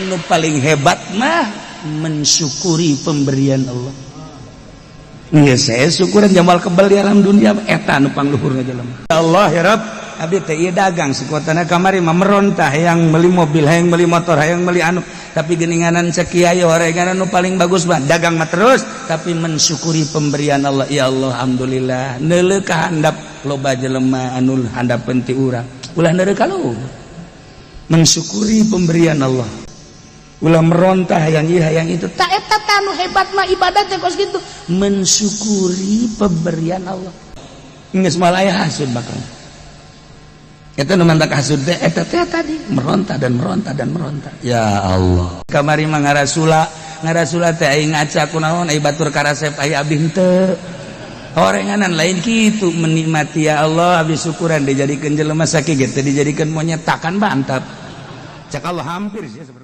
Nu paling hebat mah mensyukuri pemberian Allah. Nggak, saya syukuran jamal kebal di alam dunia, eta nu pangluhurna jelema. Allah ya Rabb, abdi teh ieu dagang sekuatana kamari mah meronta, hayang meuli mobil, hayang meuli motor, hayang meuli anu, tapi geninganan cek kiai, horenganan nu paling bagus mah dagang mah terus tapi mensyukuri pemberian Allah. Ya Allah, alhamdulillah, neuleuh ka handap loba jelema anu handapeun ti urang, ulah neuleuh ka luhur. Mensyukuri pemberian Allah, ulah meronta hayang ieu hayang itu. Tak eta tah nu hebat mah ibadah teh kos kitu, mensyukuri pemberian Allah. Geus moal aya hasud bakal. Eta nu mantak hasud teh eta teh tadi, meronta dan meronta dan meronta. Ya Allah, kamari mah ngarasula ngarasula teh aing ngaca kunaon, ai batur karasep, ai abdi henteu. Horenganan lain kitu, menikmati, ya Allah, abdi syukuran dijadikeun jelema sakieu teh, dijadikeun monyet, takan bantap. Cek Allah hampir sih seperti